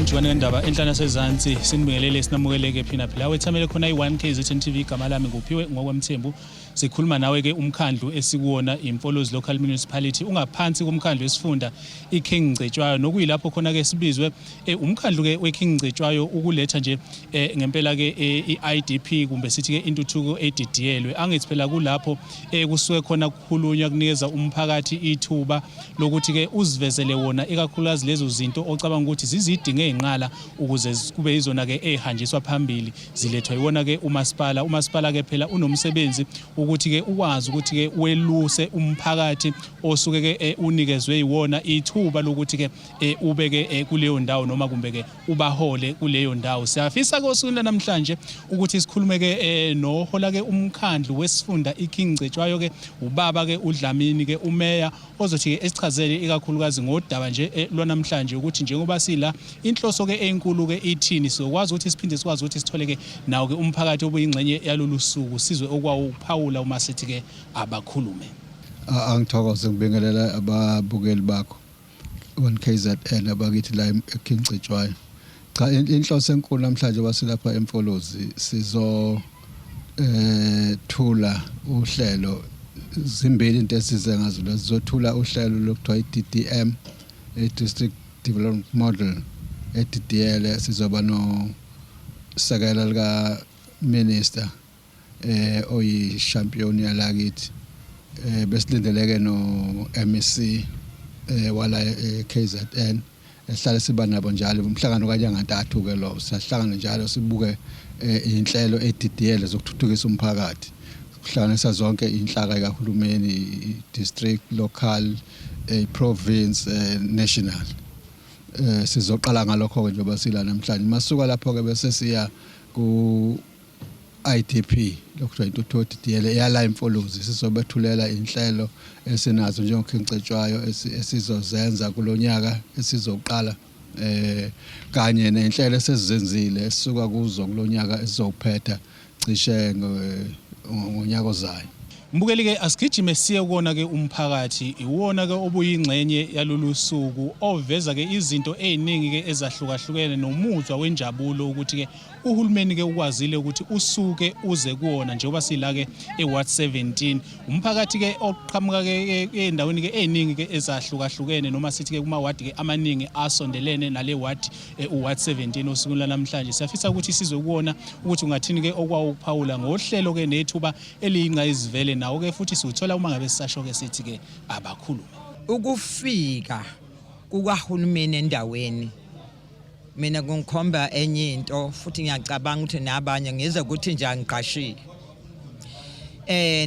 Mjwane wendaba enhlana sezansi sinibingelele sinamukeleke phina phila wethamele khona i-1 KZN TV. Igama lami nguphiwe ngokwemthembu. Sikhuluma nawe ke umkhandlu esikuwona iMfolozi Local Municipality ungaphansi komkhandlu wesifunda iKing Cetshwayo, nokuyilapho khona ke sibizwe umkhandlu ke weKing Cetshwayo ukuletha nje ngempela ke i-IDP kumbe sithi ke intuthuko edidiyelwe. Angithi phela kulapho kusuke khona kukhulunywa kunikeza umphakathi ithuba lokuthi ke uzivezele wona ikakhulukazi lezo zinto ocabanga ukuthi zizidinga ezinqala ukuze kube yizona ke ezihanjiswa phambili zilethwa iwona ke umasipala. Umasipala ke phela unomsebenzi ukuthi ke ukwazi ukuthi ke weluse umphakathi osuke ke unikezwe iwona ithuba lokuthi ke ube ke kuleyo ndawo noma kumbe ke ubahole kuleyo ndawo. Siyafisa ke osukwini namhlanje ukuthi sikhulume ke nohola ke umkhandlu wesifunda iKing Cetshwayo ke ubaba ke uDlamini ke umeya ozothi ke esichazele ikakhulukazi ngodaba nje lwanamhlanje ukuthi njengoba sila inhloso ke enkulu ke ithini, sizokwazi ukuthi siphinde sikwazi ukuthi sithole ke nawo ke umphakathi obuyingxenye yalolu suku sizwe okwawo ukuphawula uma sithi ke abakhulume. Angithokoze ngibingelela ababukeli bakho 1 KZN abakithi la eKing Cetshwayo. Cha, inhloso enkulu namhlanje basilapha eMfolozi sizo thula uhlelo. Zimbili into esize ngazo la: sizothula uhlelo lokuthiwa i-DDM, i-District Development Model edidiyele. Sizoba no sekela lika minister oyi-champion yalakithi, besilindeleke no MEC wala KZN esihlale siba nabo njalo umhlangano kanyangantathu ke lo. Siyahlangana njalo sibuke inhlelo edidiyele zokuthuthukisa umphakathi, kuhlanganisa zonke inhlaka kahulumeni, district, local, province, national. Sizoqala ngalokho ke njengoba sila namhlanje. Masuka lapho ke bese siya ku IDP lokuthiwa intuthuko edidiyele yala eMfolozi. Sizobethulela inhlelo esinazo njengoKing Cetshwayo esizozenza kulonyaka esizoqala kanye nenhlelo esizenzile esisuka kuzo kulonyaka esizophetha cishe ngonyaka ozayo. Mbukeli ke asigijime siye kuwona ke umphakathi, iwona ke obuyingxenye yalolu suku oveza ke izinto eziningi ke ezahlukahlukene nomuzwa wenjabulo ukuthi ke uhulumeni ke ukwazile ukuthi usuke uze kuwona njengoba sila ke eWard 17. Umphakathi ke oqhamuka ke endaweni ke eziningi ke ezahlukahlukene noma sithi ke kuma ward ke amaningi asondelene nale ward, uWard 17 osukwini lanamhlanje. Siyafisa ukuthi sizwe kuwona ukuthi ungathini ke okwawo ukuphawula ngohlelo ke nethuba eliyingqayizivele nawo ke futhi siwuthola uma ngabe sisasho ke sithi ke abakhulume. Ukufika kukahulumeni endaweni mina kungikhomba enye into, futhi ngiyacabanga ukuthi nabanye ngize ukuthi nje angiqashile.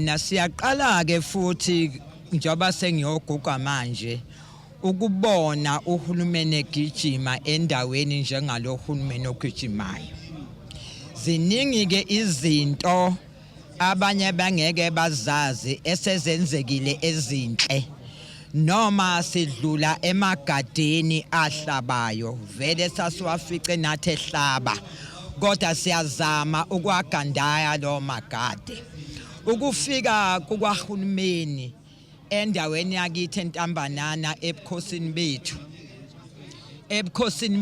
Nasiyaqala ke futhi njengoba sengiyoguga manje ukubona uhulumeni egijima endaweni njengalo hulumeni ogijimayo. Ziningi ke izinto abanye bangeke bazazi esezenzekile ezinhle noma sidlula emagadeni ahlabayo, vele sasiwafice nathi ehlaba, kodwa siyazama ukwagandaya lo magade. Ukufika kukwahulumeni endaweni yakithi eNtambanana ebukhosini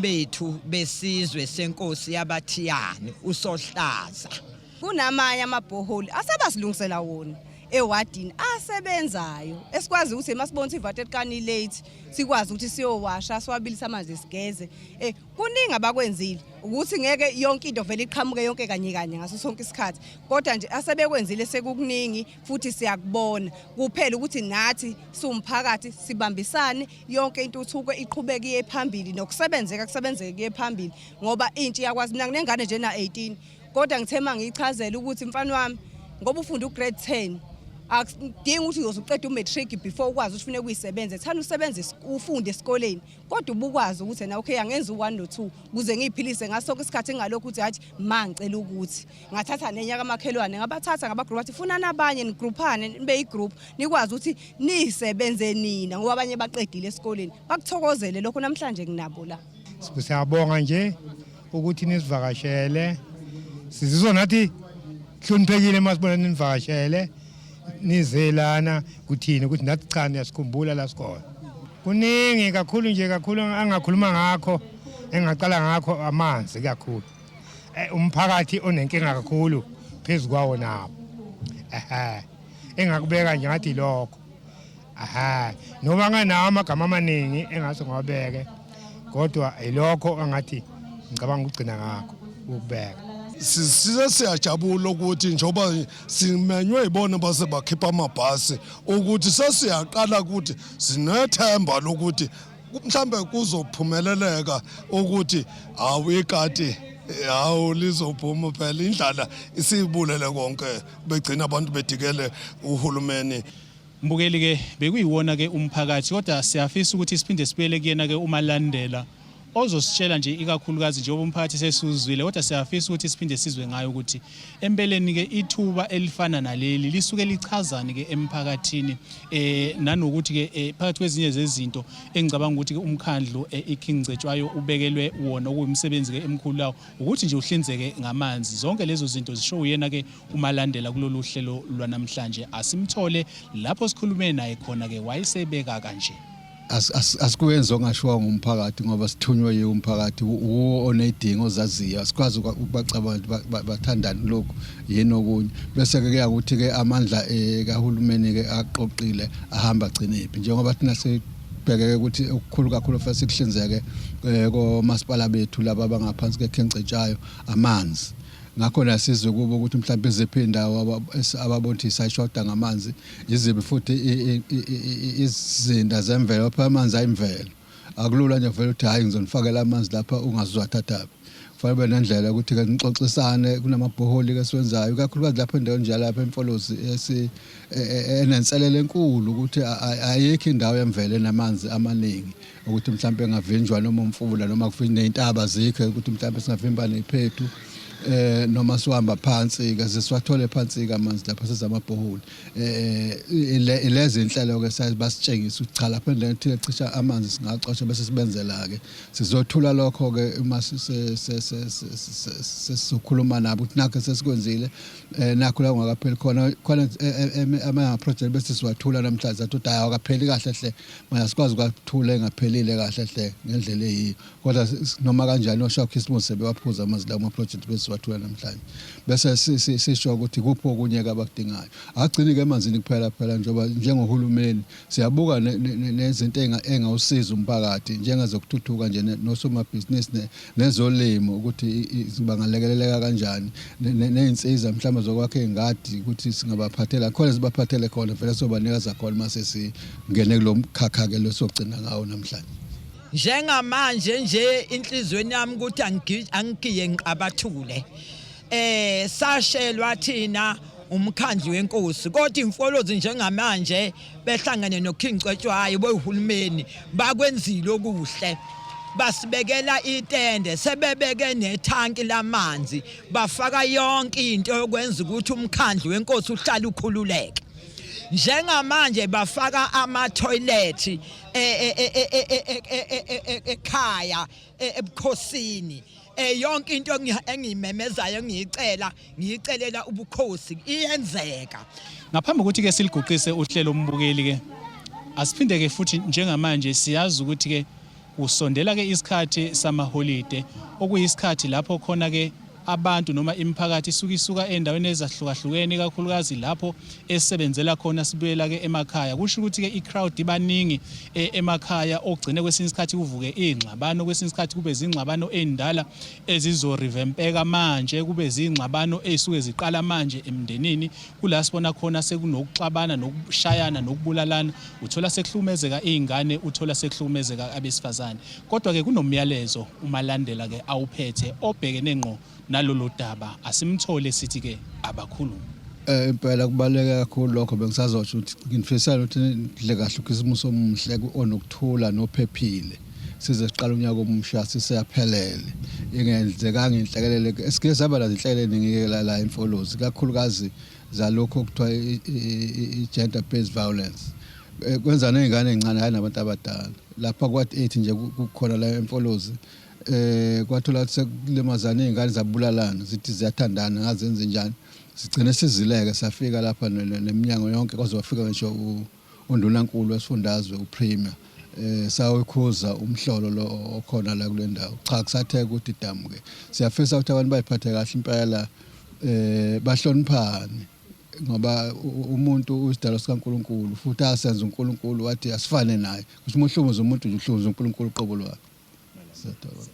bethu besizwe senkosi yabathiyani uSohlaza. Kunamanye amabhoholi asebasilungisela wona ewadini asebenzayo esikwazi ukuthi masibona ukuthi ivatet kani late sikwazi ukuthi siyowasha, siwabilisa amanzi, sigeze. Kuningi abakwenzile ukuthi ngeke yonke into vele iqhamuke yonke kanye kanye ngaso sonke isikhathi, kodwa nje asebekwenzile sekukuningi futhi siyakubona. Kuphela ukuthi nathi siwumphakathi sibambisane, yonke intuthuko iqhubeke iye phambili nokusebenzeka kusebenzeke kuye phambili, ngoba intsha iyakwazi. Mina nginengane nje na 18, kodwa ngithe mangiyichazela ukuthi mfana wami, ngoba ufunda ugrade 10, akudingi ukuthi uyoze uqede umatric before ukwazi ukuthi funeka uyisebenze. Thanda usebenze, ufunde esikoleni, kodwa ubukwazi ukuthi na okay, angenza u1 no2 ukuze ngiyiphilise ngaso sonke isikhathi, ngalokho ukuthi hathi ma ngicela ukuthi ngathatha nenye kamakhelwane, ngabathatha ngabagroup, athi funani abanye nigrouphane nibe igroup nikwazi ukuthi nisebenze nina, ngoba abanye baqedile esikoleni. Bakuthokozele lokho, namhlanje nginabo la. Siyabonga nje ukuthi nisivakashele. Sizizwa nathi hloniphekile masibona ninivakashele nizelana kuthini ukuthi nathi cha, niyasikhumbula la sikhona. Kuningi kakhulu nje kakhulu angakhuluma ngakho. Engaqala ngakho amanzi kakhulu. Umphakathi onenkinga kakhulu phezu kwawo nawo. Ehhe. Engakubeka nje ngathi lokho. Aha, noma nganawo amagama amaningi engase ngiwabeke kodwa ilokho engathi ngicabanga ukugcina ngakho ukubeka. Size siyajabula ukuthi njengoba simenywe yibona base bakhipha amabhasi ukuthi sesiyaqala ukuthi sinethemba lokuthi mhlambe kuzophumeleleka ukuthi hawu ikati hawu lizophuma phela indlala isibulele konke begcina abantu bedikele uhulumeni. Mbukeli ke bekuyiwona ke umphakathi kodwa siyafisa ukuthi siphinde sibuyele kuyena ke uMalandela ozositshela nje ikakhulukazi njengoba umphakathi sesuzwile kodwa siyafisa ukuthi siphinde sizwe ngayo ukuthi empeleni ke ithuba elifana naleli lisuke lichazani ke emphakathini nanokuthi ke phakathi kwezinye zezinto engicabanga ukuthi ke umkhandlu iKing Cetshwayo ubekelwe wona okuyumsebenzi ke emkhulu lawo ukuthi nje uhlinzeke ngamanzi. Zonke lezo zinto zisho uyena ke uMalandela kulolu hlelo lwanamhlanje. Asimthole lapho sikhulume naye khona ke wayesebeka kanje. Asikwenzi okungashiwo ngumphakathi ngoba sithunywe yiwo umphakathi uwo oney'dingo ozaziyo, asikwazi ukubacabanga ukuthi bathandani lokhu yini okunye. Bese-ke kuya ukuthi-ke amandla kahulumeni-ke aqoqile ahamba agcinephi, njengoba thina sibhekeke ukuthi okukhulu kakhulu fanele sikuhlinzeke komasipala bethu laba abangaphansi kweKing Cetshwayo amanzi. Ngakho nasizwe kubo ukuthi mhlawumbe iziphi iy'ndawo ababona ukuthi isashoda ngamanzi, yiziphi futhi izinda zemvelo, phela amanzi ayimvelo. Akulula nje kuvele ukuthi hhayi ngizonifakela amanzi lapha ungazuzwathathaphi. Kufanele ube nendlela yokuthi-ke nixoxisane, kunamabhoholi-ke esiwenzayo, ikakhulukazi lapho endaweni nje yalapha eMfolozi enenselelo enkulu ukuthi ayikho indawo yemvelo enamanzi amaningi ukuthi mhlawumbe engavinjwa noma umfula noma ney'ntaba zikho ukuthi mhlawumbe singavimba ney'phethu noma siwahamba phansi ke siwathole phansi ke amanzi lapha sezamabhoholi lezi inhlelo ke basitshengisa ukuthi cha lapha endaweni ethile cisha amanzi singacosha bese sibenzela ke sizothula lokho ke uma sesizokhuluma nabo ukuthi nakho sesikwenzile nakho la ungakapheli khona khona ama project bese siwathula namhlanje sathi hayi awakapheli kahle hle manje asikwazi ukwathula engaphelile kahle hle ngendlela eyiyo kodwa noma kanjani osha Christmas sebewaphuza amanzi lawo ama-project bese siwathula namhlanje bese sisho ukuthi kuphi okunye ke abakudingayo. Agcini ke emanzini kuphela phela njengoba njengohulumeni siyabuka nezinto engawusiza umphakathi njengezokuthuthuka nje nosomabhizinisi nezolimo ukuthi bangalekeleleka kanjani ney'nsiza mhlawumbe zokwakha iy'ngadi ukuthi singabaphathela khona sibaphathele khona vele sobanikeza khona uma sesingene kulo mkhakha-ke lo sogcina ngawo namhlanje. Njengamanje nje inhlizweni yami ukuthi angigiye ngiqabathule. Sashelwa thina umkhandlu wenkosi kodwa imfolozi njengamanje behlangene noKing Cetshwayo bohulumeni bakwenzile okuhle basibekela itende sebebeke nethanki lamanzi bafaka yonke into yokwenza ukuthi umkhandlu wenkosi uhlale ukhululeke. Njengamanje bafaka ama-toilet ekhaya ebukhosini. Yonke into engiyimemezayo engiyicela ngiyicelela ubukhosi iyenzeka. Ngaphambi kokuthi ke siliguqise uhlelo umbukeli ke asiphinde ke futhi njengamanje siyazi ukuthi ke kusondela ke isikhathi samaholide okuyisikhathi lapho khona ke abantu noma imiphakathi isuke isuka endaweni ezahlukahlukene ikakhulukazi lapho esebenzela khona sibuyela ke emakhaya. Kusho ukuthi ke i-crowd ibaningi emakhaya ogcine kwesinye isikhathi kuvuke ingxabano, kwesinye isikhathi kube zingxabano ezindala ezizorivempeka manje, kube zingxabano ezisuke ziqala manje emndenini. Kula sibona khona sekunokuxabana nokushayana nokubulalana, uthola sekuhlukumezeka izingane, uthola sekuhlukumezeka abesifazane. Kodwa ke kunomyalezo uMalandela ke awuphethe obhekene ngqo nalolu daba, asimthole sithi ke abakhulume. Impela kubaluleke kakhulu lokho, bengisazosho ukuthi nginifisela ukuthi nidle kahle uKhisimusi omuhle onokuthula nophephile size siqale unyaka omusha siseyaphelele ingenzekanga inhlekelele esike saba nazo inhlekelele eningi la eMfolozi kakhulukazi zalokhu okuthiwa i-gender based violence kwenza ney'ngane ey'ncane hhayi nabantu abadala lapha kwa 8 nje kukhona la eMfolozi kwathola ukuthi sekulimazana iy'ngane zabulalana zithi ziyathandana ngazenze njani sigcine sizileke safika lapha neminyango yonke kwaze wafika ngisho undunankulu wesifundazwe uPremier. Eh sawekhuza umhlolo lo okhona la kule ndawo. Cha, kusatheka ukuthi damu ke. Siyafisa ukuthi abantu bayiphathe kahle impela, bahloniphane, ngoba umuntu usidalo sikaNkuluNkulu, futhi asenza uNkulunkulu wathi asifane naye. Kusho uma uhlukumeza umuntu nje, uhlukumeza uNkulunkulu uqobo lwakhe. Siyathokoza.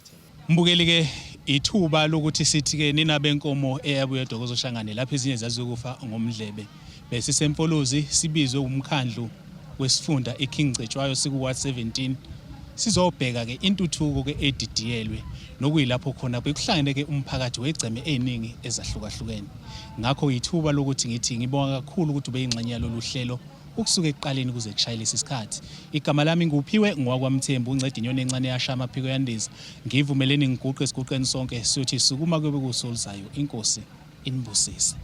Mbukeli ke, ithuba lokuthi sithi ke nina benkomo eyabuye eDokozo Shangane, lapho ezinye zaziyokufa ngomdlebe. BesiseMfolozi, sibizwe umkhandlu wesifunda iKing Cetshwayo, siku Ward 17, sizobheka ke intuthuko ke edidiyelwe, nokuyilapho khona bekuhlangene ke umphakathi wegceme eziningi ezahlukahlukene. Ngakho ithuba lokuthi ngithi ngibonga kakhulu ukuthi ube ingxenye yalolu hlelo ukusuka ekuqaleni kuze kushayele isikhathi. Igama lami nguphiwe ngowakwaMthembu, unceda inyoni encane yasha amaphiko yandiza. Ngivumeleni ngiguqe esiguqeni sonke, siyothi sukuma kube kusoluzayo. Inkosi inibusise.